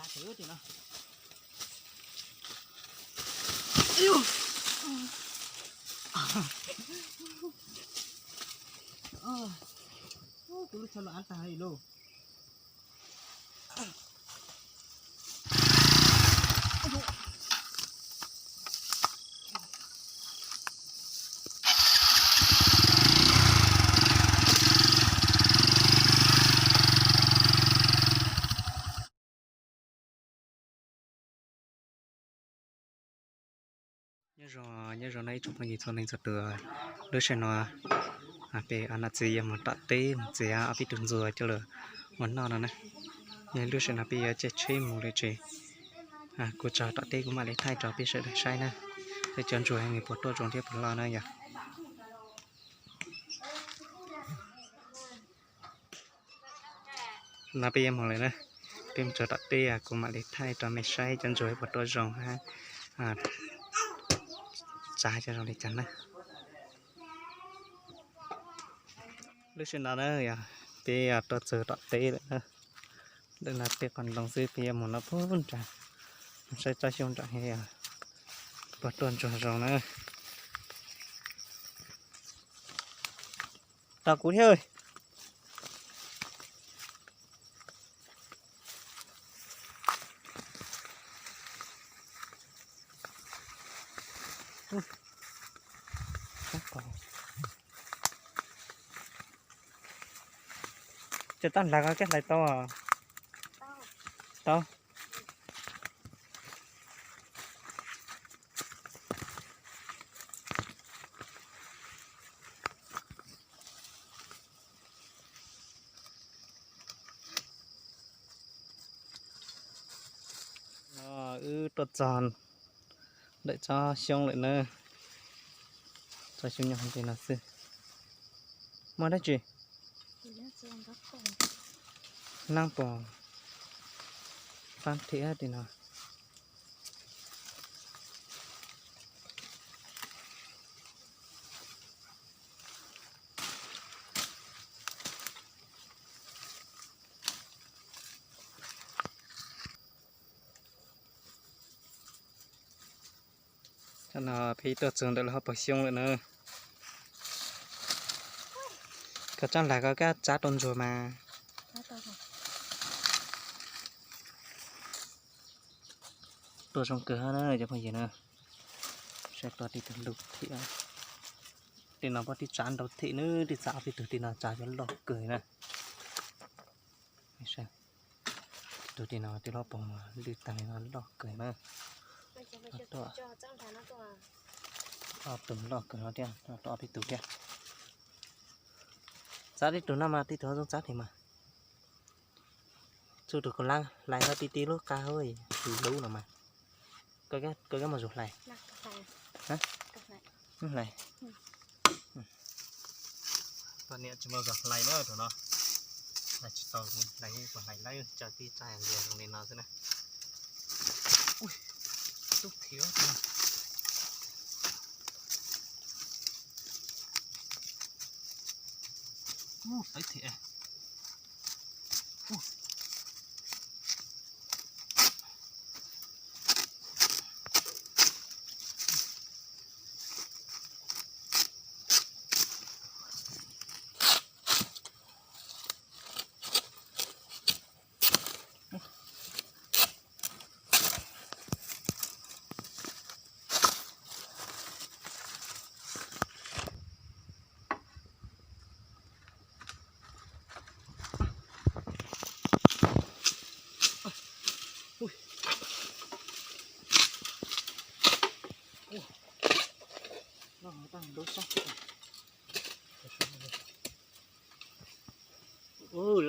Tab tim no. Kuv lub chaw los av tag li lauj. Nyob zoo, nyob zoo no ib tsoom phooj ywg txhua leej txhua tus. Lub sij hawm no peb ob niam txiv yuav mus tom teb mus txiav ob peb tug ntsuag coj los ua noj no na. Yog lub sij hawm no peb yuav caij tsheb mus lawm ces kuv txog tom teb kuv mam li thaij rau peb sawv daws saib na. Tej cov ntsuag nws puas tuaj zoo thiab puas loj na yom. No peb yuav mus lawm na. Peb mus txog tom teb kuv mam li thaij rau mej saib cov ntsuag puas tuaj zoo hab tsav cov zoo li cas na. Lub sij hawm no na yog peb tuaj txog tom teb lawm na. Ntawm no peb qhov ntoo xwb peb yuav mus no puag nram, saib tsob xyoob nram puas tuaj ntsuag zoo na. Tos kuv thiab. Ces tau hlais ko, koj hlais tau? Tau. No wb tuaj txog ntawm tsob xyoob lawm na. Tsob xyoob nyob hauv ntej no xwb. Muaj dab tsi? Neeb pom fab thim tim no. Tam no peb tuaj txog ntawm lawv hauv paus xyoob lawm na. Koj txhob hlais ko, koj txav tau ntsuag mas. Tuaj zoo kawg na cov phooj ywg na. Saib tuaj tib tug lub thim. Tim no puab tib txav ntau thim na, tib txav ob peb tug tim no txav cov loj kawg na. Tug tim no tib lub paus lwj tag li no loj kawg na. Ob tug loj kawg no thiab, ob peb tug thiab. Txav tib tug no mas tib tug zoo txav thiab mas. Txug tug kaus lab hlais ho ti ti lub qa hauv lub no mas. Koj kab mus zus hlais. Hlais. Poj niam tsis muaj zog hlais na tus no. Hlais tsis tau, hlais yeej puas hlais lawm, tsaws tib tsav ntiag zoo li no xwb na. Ub, tub thiab. Ub, tawv thiab. Ub,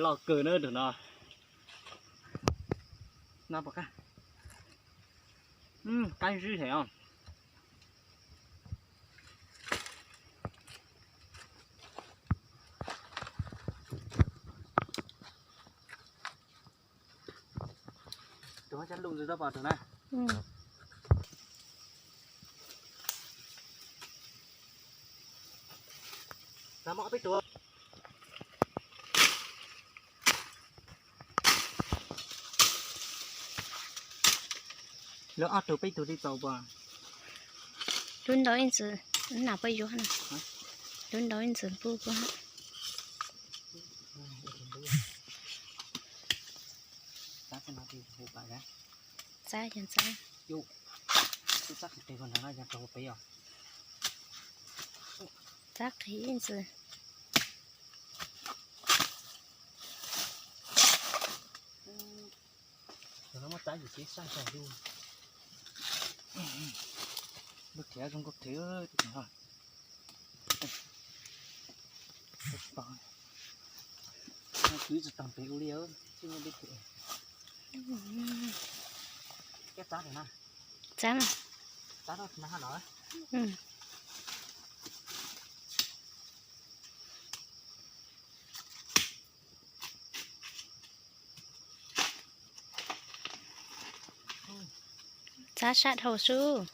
loj kawg na tus no. No pom qab. Qab zib heev os. Tus cab lus ntxwv tau pom tus na. Tau muaj ob peb tus. Lawv ob tug peb tug li tau puas? Lub ntau ib ntxwv, nam puas yuav na. Lub ntau ib ntxwv puas puas? Txab yog txab. Txab qis ib ntxwv. Muab txab yus tib sab tag lub. Lub thiav zoo nkauj thiab. Kwv tsis tau pem ua li, tsis muaj lub thiav. Txab na. Txab na. Txab na no. Txab sab dhau sub.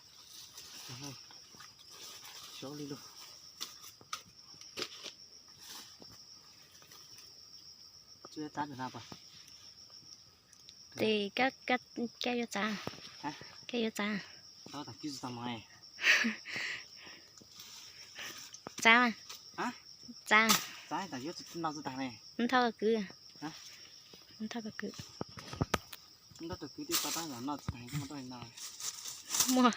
Tes koj yuav txav, koj yuav txav. Txav, txav. Nthoj koj kwv, nthoj koj kwv. Muaj.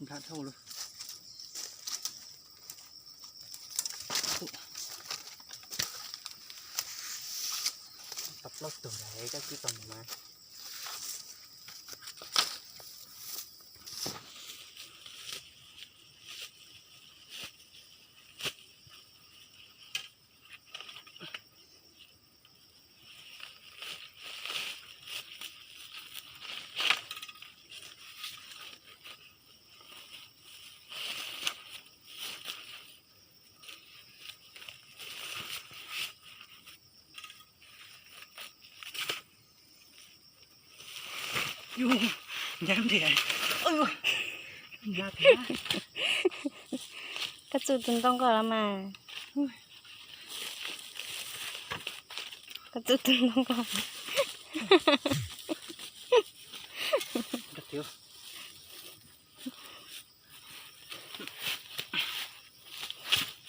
Npla dhau lawm. Tau plaub tug lawm, koj kwv tau mus mas. Koj txuj tus ntoo koj los mas. Koj txuj tus ntoo koj.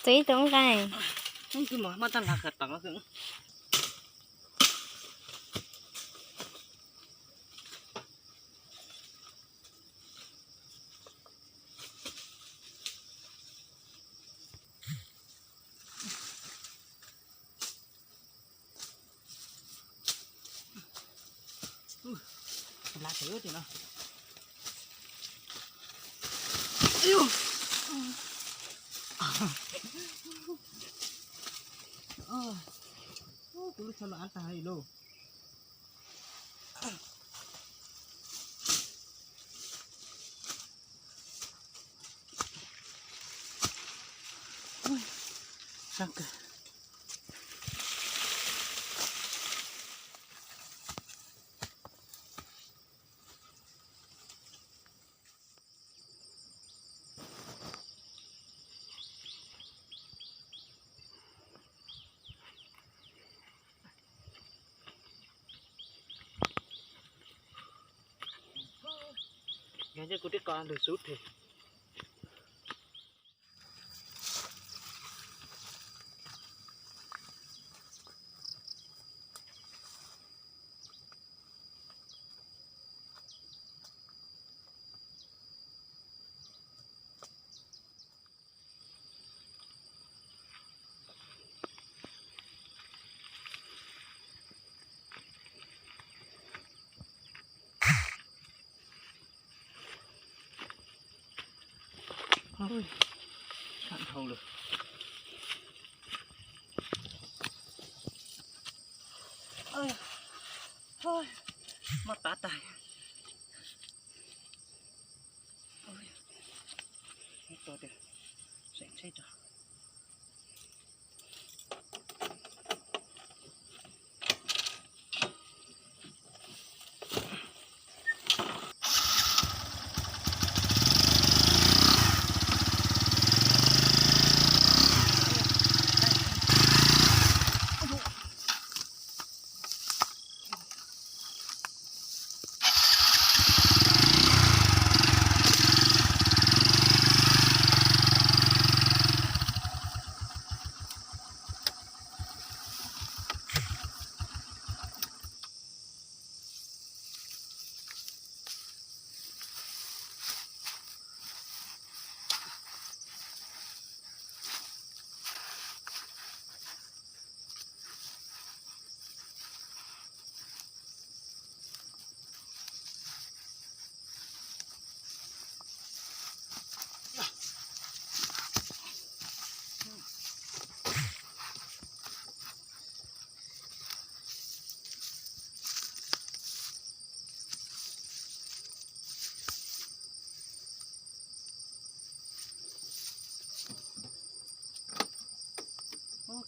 Txuj ib tug nqaij. Kuv lub tsho los av tag li lauj. Yog nyob kuv tib qho lug xub phem. Ui, sab dhau lawm. Mob tab tas. Tua tias, seem tsheb tso.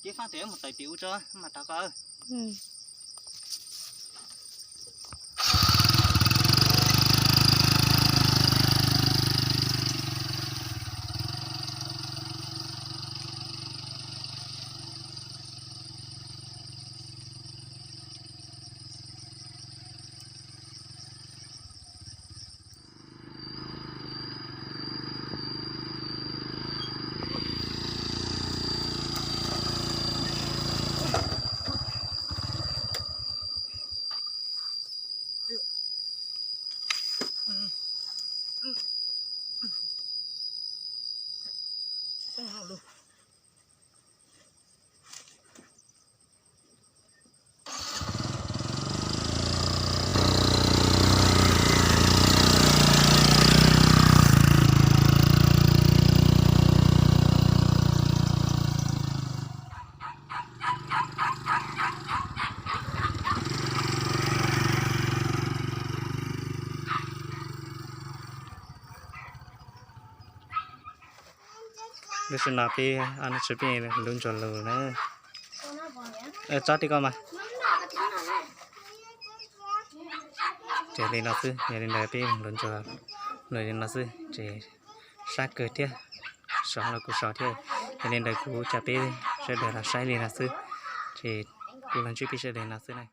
Kev faj tes mus tais tim ub tso mas rov qab. Lub sij hawm no peb ob niam txiv peb lub ntsuag lus na. Tsob tim ko mas. Ces li no xwb, yog li ntawd peb lub ntsuag lus li no xwb ces sab kawg thiab, sov los kuj sov thiab. Yog li ntawd kuv coj peb sawv daws los saib li no xwb, ces kuv los ntsib peb sawv daws no xwb na.